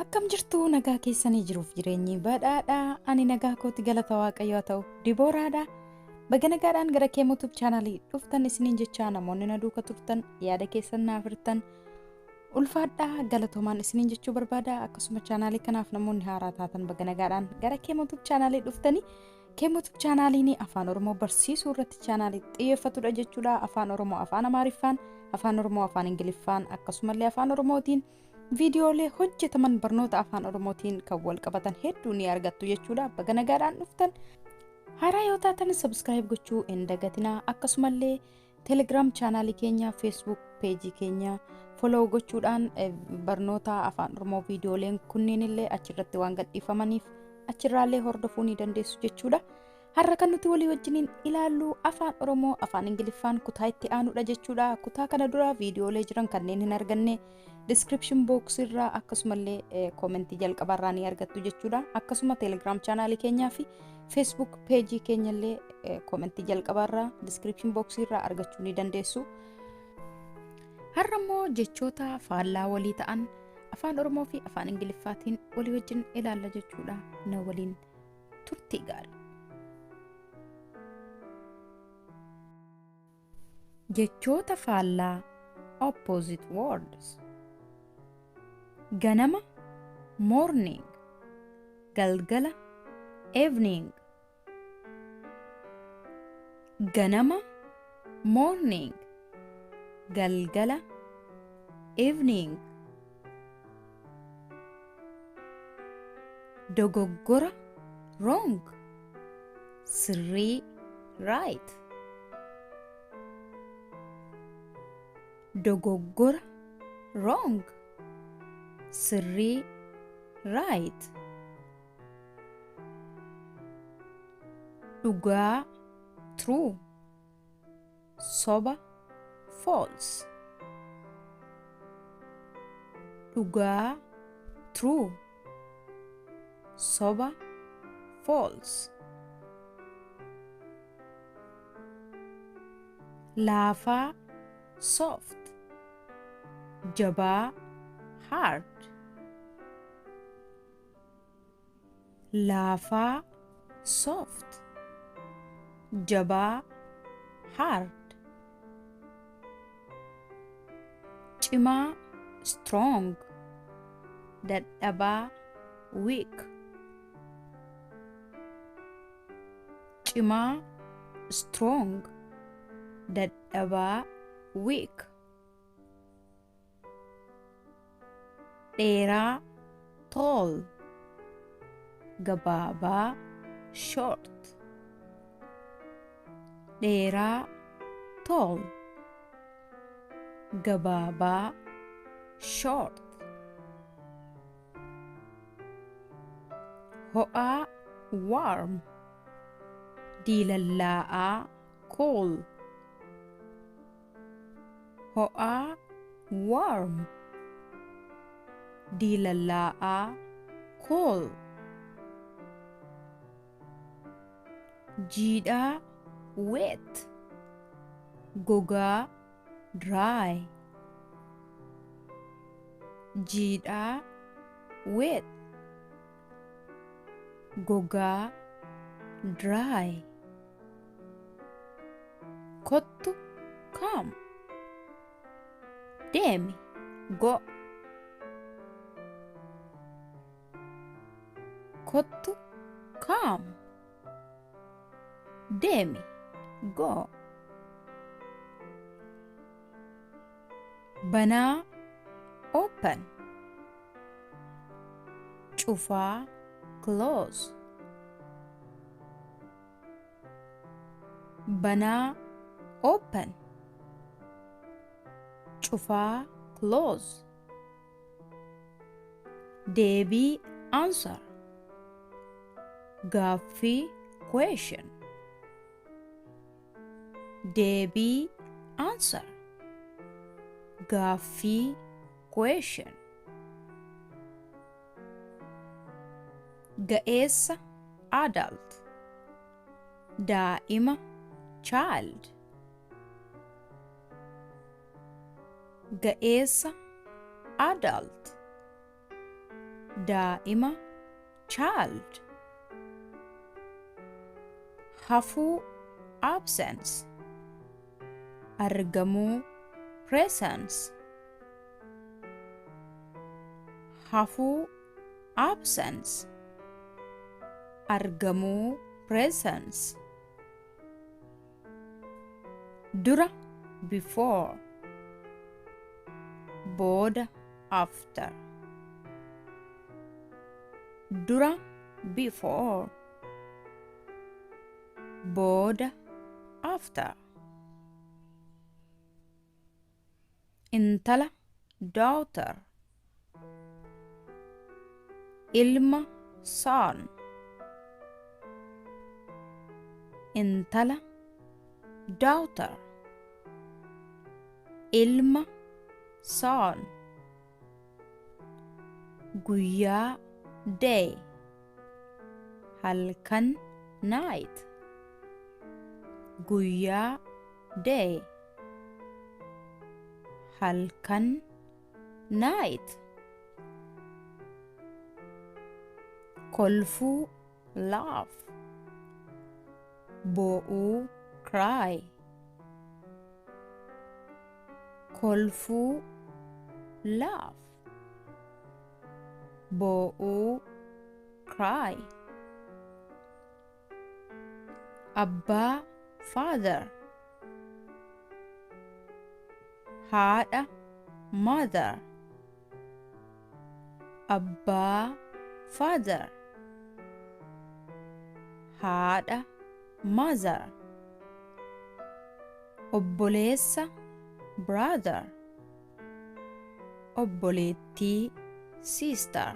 Akkam jirtu nagaa keessanii jiruuf jireenyi badhaadhaa ani nagaa kooti galata waaqayyoo haa ta'u Dibooraadha. Baga nagaadhaan gara Keem YouTube chaanaalii dhuftan isiniin jechaa namoonni na duuka turtan yaada keessan naaf hirtan ulfaadhaa galatoomaan isiniin jechuu barbaada. Akkasuma chaanaalii kanaaf namoonni haaraa taatan baga nagaadhaan gara Keem YouTube chaanaalii dhuftanii Keem YouTube chaanaaliin afaan Oromoo barsiisuu irratti chaanaalii xiyyeeffatudha jechuudha. Afaan Oromoo afaan Amaariffaan, afaan Oromoo afaan Ingiliffaan akkasumallee afaan Oromootiin viidiyoolee hojjetaman barnoota afaan Oromootiin kan wal qabatan hedduu ni argattu jechuudha. Baga nagaadhaan dhuftan. Haaraa yoo taatan subscribe gochuu hin dagatinaa. Akkasumallee Telegram chaanaalii keenya, Facebook peejii keenya follow gochuudhaan barnoota afaan Oromoo viidiyooleen kunneen illee achirratti waan gadhiifamaniif achirraallee hordofuu ni dandeessu jechuudha. Har'a kan nuti walii wajjiniin ilaallu afaan Oromoo afaan Ingiliffaan kutaa itti aanudha jechuudha. Kutaa kana dura viidiyoolee jiran kanneen hin arganne description box irraa akkasumallee koomentii jalqabarraa ni argattu jechuudha. Akkasuma Telegram chaanaalii keenyaa fi Facebook peejii keenyallee koomentii jalqabarraa description box irraa argachuu ni dandeessu. Har'a immoo jechoota faallaa walii ta'an afaan Oromoo fi afaan Ingiliffaatiin walii wajjin ilaalla jechuudha. Na waliin turtii gaarii. Jechoota faallaa opposite words. Ganama morning, galgala evening. Ganama morning, galgala evening. Dogoggora wrong, sirrii right. Dogoggora wrong, sirrii right. Dhugaa true, soba false. Dhugaa true, soba false. Laafaa soft, jabaa hard. Laafaa soft, jabaa hard. Cimaa strong, dadhabaa weak. Cimaa strong, dadhabaa weak. Dheeraa tall, gabaabaa short. Dheeraa tall, gabaabaa short. Ho'aa warm, diilallaa'aa cool. Ho'aa warm, diilallaa'aa cool. Jiidhaa wet, gogaa dry. Jiidhaa wet, gogaa dry. Kottu come, deemi go. Kottu come, deemi go. Banaa open, cufaa close. Banaa open, cufaa close. Deebii answer, gaaffii question. Deebii answer, gaaffii question. Ga'eessa adult, daa'ima child. Ga'eessa adult, Daa'ima, child. Hafuu, absence. Argamuu, presence. Hafuu, absence. Argamuu, presence. Dura, before. Booda, after. Dura, before. Booda, after. Intala, daughter. Ilma, son. Intala, daughter. Ilma, son. Guyyaa, day. Halkan, night. Guyyaa, day. Halkan, night. Kolfuu, laugh. Boo'uu, cry. Kolfuu, laugh. Boo'uu, cry. Abbaa, father. Haadha, mother. Abbaa, father. Haadha, mother. Obboleessa, brother. Obboleettii, sister.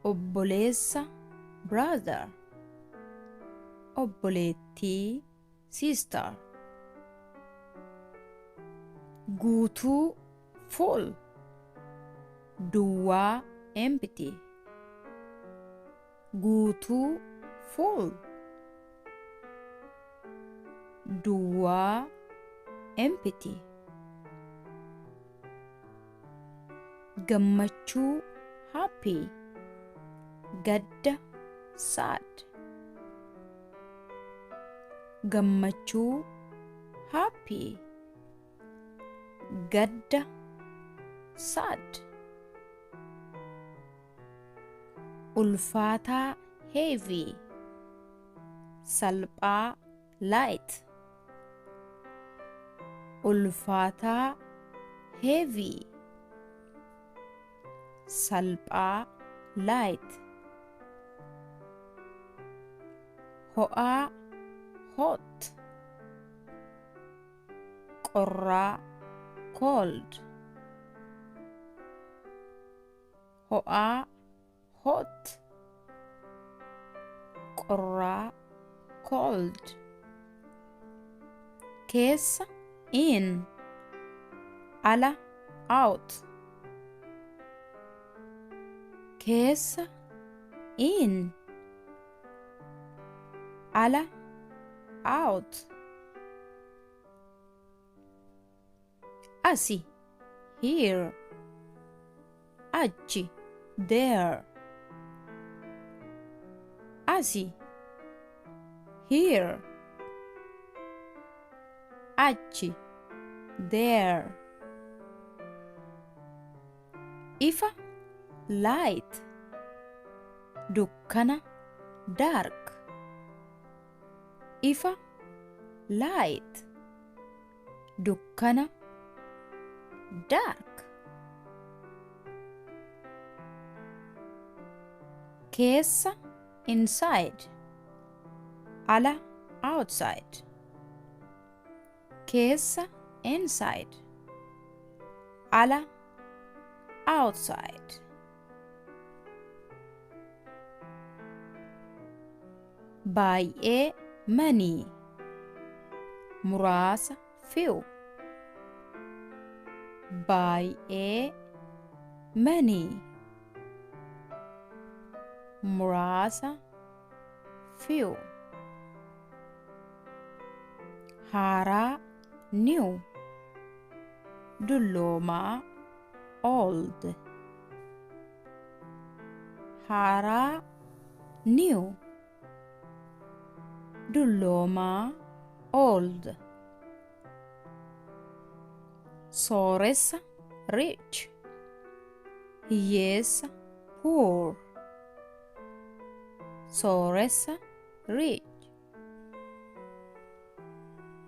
Obboleessa, brother. Obboleettii, sister. Guutuu, full. Duwwaa, empty. Guutuu, full. Duwwaa, empty. Gammachuu, happy. Gadda, sad. Gammachuu, happy. Gadda, sad. Ulfaataa, heavy. Salphaa, light. Ulfaataa, heavy. Salphaa, light. Ho'aa, hot. Qorraa, cold. Ho'aa, hot. Qorraa, cold. Keessa, in. Ala, out. Keessa, in. Ala, out. Asi, here. Achi, there. Asi, here. Achi, there. Ifa, light. Dukkana, dark. Ifa, light. Dukkana, dark. Keessa, inside. Ala, outside. Keessa, inside. Ala, outside. Baay'ee, many. Muraasa, few. Baay'ee, many. Muraasa, few. Haaraa, new. Dulloomaa, old. Haaraa, new. Dulloomaa, old. Sooressa, rich. Hiyyeessa, poor. Sooressa, rich.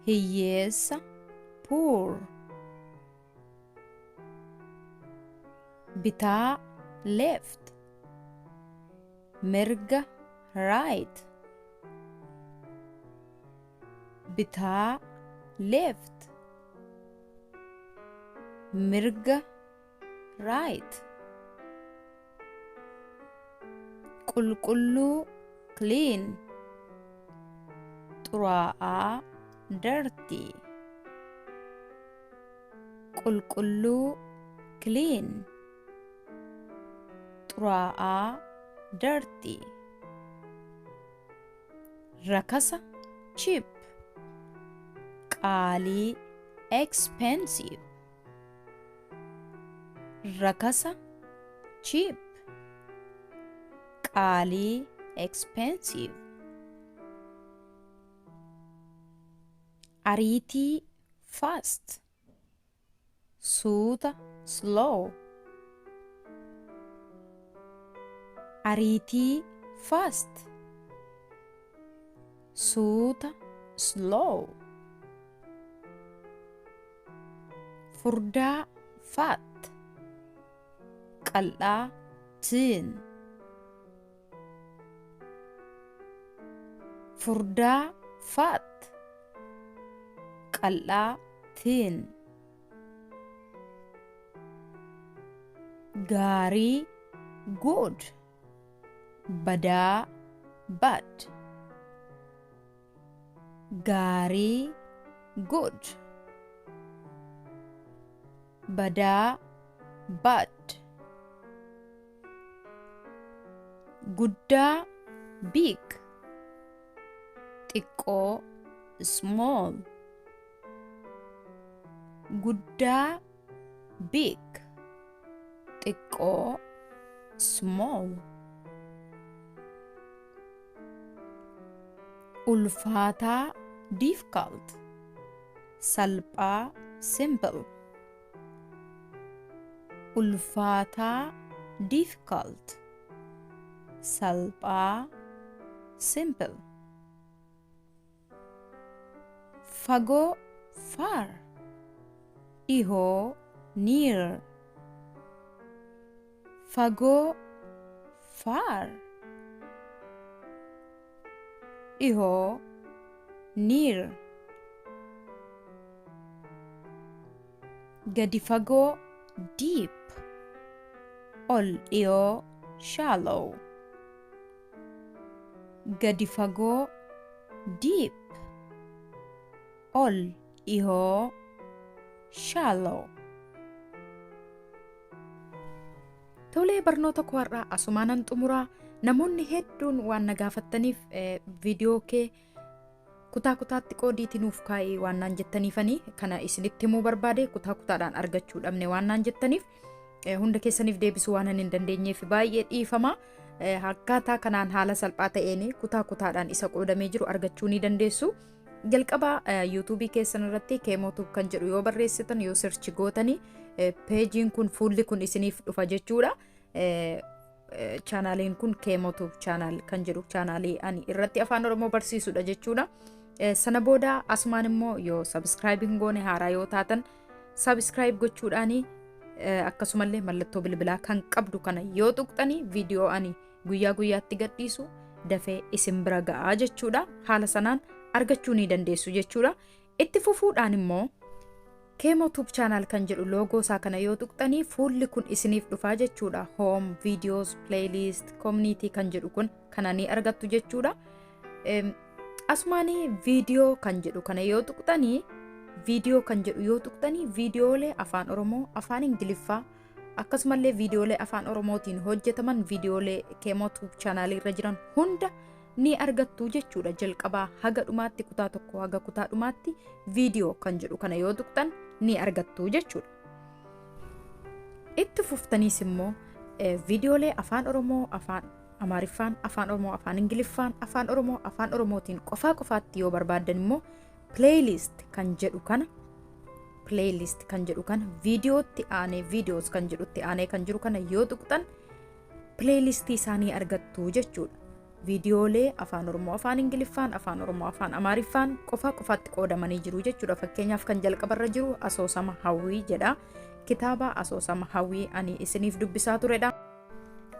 Hiyyeessa, poor. Bitaa, left. Mirga, right. Bitaa, left. Mirga, right. Qulqulluu, clean. Xuraa'aa, dirty. Qulqulluu, clean. Xuraa'aa, dirty. Rakasa, cheap. Qaalii, expensive. Rakasa, cheap. Qaalii, expensive. Ariitii, fast. Suuta, slow. Ariitii, fast. Suuta, slow. Furdaa, fat. Qal'aa, thin. Furdaa, fat. Qal'aa, thin. Gaarii, good. Badaa, bad. Gaarii, good. Badaa, bad. Guddaa, big. Xiqqoo, small. Guddaa, big. Xiqqoo, small. Ulfaataa, difficult. Salphaa, simple. Ulfaataa, difficult. Salphaa, simple. Fagoo, far. Dhihoo, near. Fagoo, far. Dhihoo, near. Gadi fagoo, deep. Ol dhiyoo, shallow. Gadi fagoo, deep. Ol dhihoo, shallow. Tolee, barnoota koo har'aa asumaanan xumuraa. Namoonni hedduun waan na gaafattaniif, viidiyoo kee kutaa kutaatti qoodiitii nuuf kaa'ii waan naan jettaniifanii kana isinitti himuu barbaade. Kutaa kutaadhaan argachuu dhabne waan naan jettaniif, hunda keessaniif deebisuu waan hin dandeenyeef baay'ee dhiifama. Akkaataa kanaan haala salphaa ta'een kutaa kutaadhaan isa qoodamee jiru argachuu ni dandeessu. Jalqaba YouTubeii keessan irratti Keemootuub kan jedhu yoo barreessitan, yoo search gootanii, peejiin kun, fuulli kun isiniif dhufa jechuudha. Chaanaaliin kun Keemootuub channel kan jedhu chaanaalii ani irratti Afaan Oromoo barsiisudha jechuudha. Sana booda asumaan immoo yoo subscribe hin goone, haaraa yoo taatan, subscribe gochuudhaani akkasumallee mallattoo bilbilaa kan qabdu kana yoo tuqxanii, viidiyoo ani guyyaa guyyaatti gadhiisu dafee isin bira ga'aa jechuudha. Haala sanaan argachuu ni dandeessu jechuudha. Itti fufuudhaan immoo Keemootuub channel kan jedhu loogoo isaa kana yoo tuqxanii, fuulli kun isiniif dhufaa jechuudha. Home, videos, playlist, community kan jedhu kun kana ni argattu jechuudha. Asumaanii viidiyoo kan jedhu kana yoo tuqxanii, viidiyoo kan jedhu yoo tuqxanii, viidiyoolee Afaan Oromoo, Afaan Ingiliffaa, akkasumallee viidiyoolee Afaan Oromootiin hojjetaman, viidiyoolee Keemootuub chaanaalii irra jiran hunda ni argattu jechuudha. Jalqabaa haga dhumaatti, kutaa tokko haga kutaa dhumaatti viidiyoo kan jedhu kana yoo tuqxan ni argattu jechuudha. Itti fuftaniis immoo Viidiyoolee Afaan Oromoo, Afaan Amaariffaan, Afaan Oromoo, Afaan Ingiliffaan, Afaan Oromoo, Afaan Oromootiin qofaa qofaatti yoo barbaaddan immoo playlist kan jedhu kana, playlist kan jedhu kana, viidiyootti aanee, videos kan jedhutti aanee kan jiru kana yoo tuqxan playlistii isaanii argattu jechuudha. Viidiyoolee Afaan Oromoo, Afaan Ingiliffaan, Afaan Oromoo, Afaan Amaariffaan qofaa qofaatti qoodamanii jiru jechuudha. Fakkeenyaaf kan jalqabarra jiru Asoosama Hawwii jedha. Kitaaba Asoosama Hawwii ani isiniif dubbisaa turedha.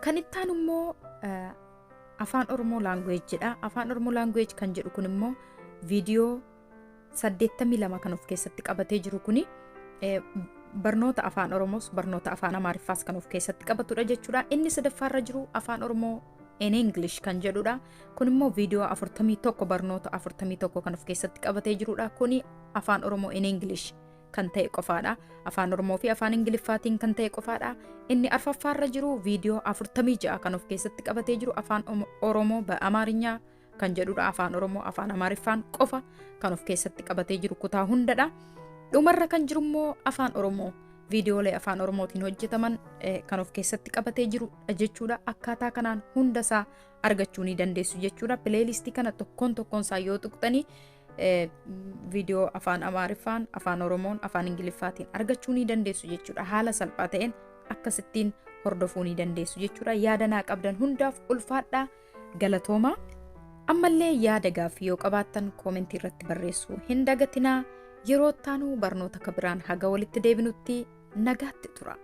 Kan itti aanu immoo Afaan Oromoo language jedha. Afaan Oromoo language kan jedhu kun immoo viidiyoo 82 kan of keessatti qabatee jiru kuni barnoota Afaan Oromoos barnoota Afaan Amaariffaas kan of keessatti qabatudha jechuudha. Inni sadaffaarra jiru Afaan Oromoo in English kan jedhudha. Kun immoo viidiyoo 41, barnoota 41 kan of keessatti qabatee jirudha. Kuni Afaan Oromoo in English kan ta'e qofaadha. Afaan Oromoo fi Afaan Ingiliffaatiin kan ta'e qofaadha. Inni arfaffaarra jiru viidiyoo 46 kan of keessatti qabatee jiru Afaan Oromoo በአማርኛ kan jedhudha. Afaan Oromoo Afaan Amaariffaan qofa kan of keessatti qabatee jiru kutaa hundadha. Dhumarra kan jiru immoo Afaan Oromoo, viidiyoolee Afaan Oromootiin hojjetaman kan of keessatti qabatee jirudha jechuudha. Akkaataa kanaan hundasaa argachuu ni dandeessu jechuudha. Playlistii kana tokkoon tokkoon isaa yoo tuqxanii viidiyoo Afaan Amaariffaan, Afaan Oromoon, Afaan Ingiliffaatiin argachuu ni dandeessu jechuudha. Haala salphaa ta'een akkasittiin hordofuu ni dandeessu jechuudha. Yaada naa qabdan hundaaf ulfaadhaa, galatoomaa. Ammallee yaada gaaffii yoo qabaattan commentii irratti barreessuu hin dagatinaa. Yeroo ittaanu barnoota kabiraan haga walitti deebinutti nagaatti tura.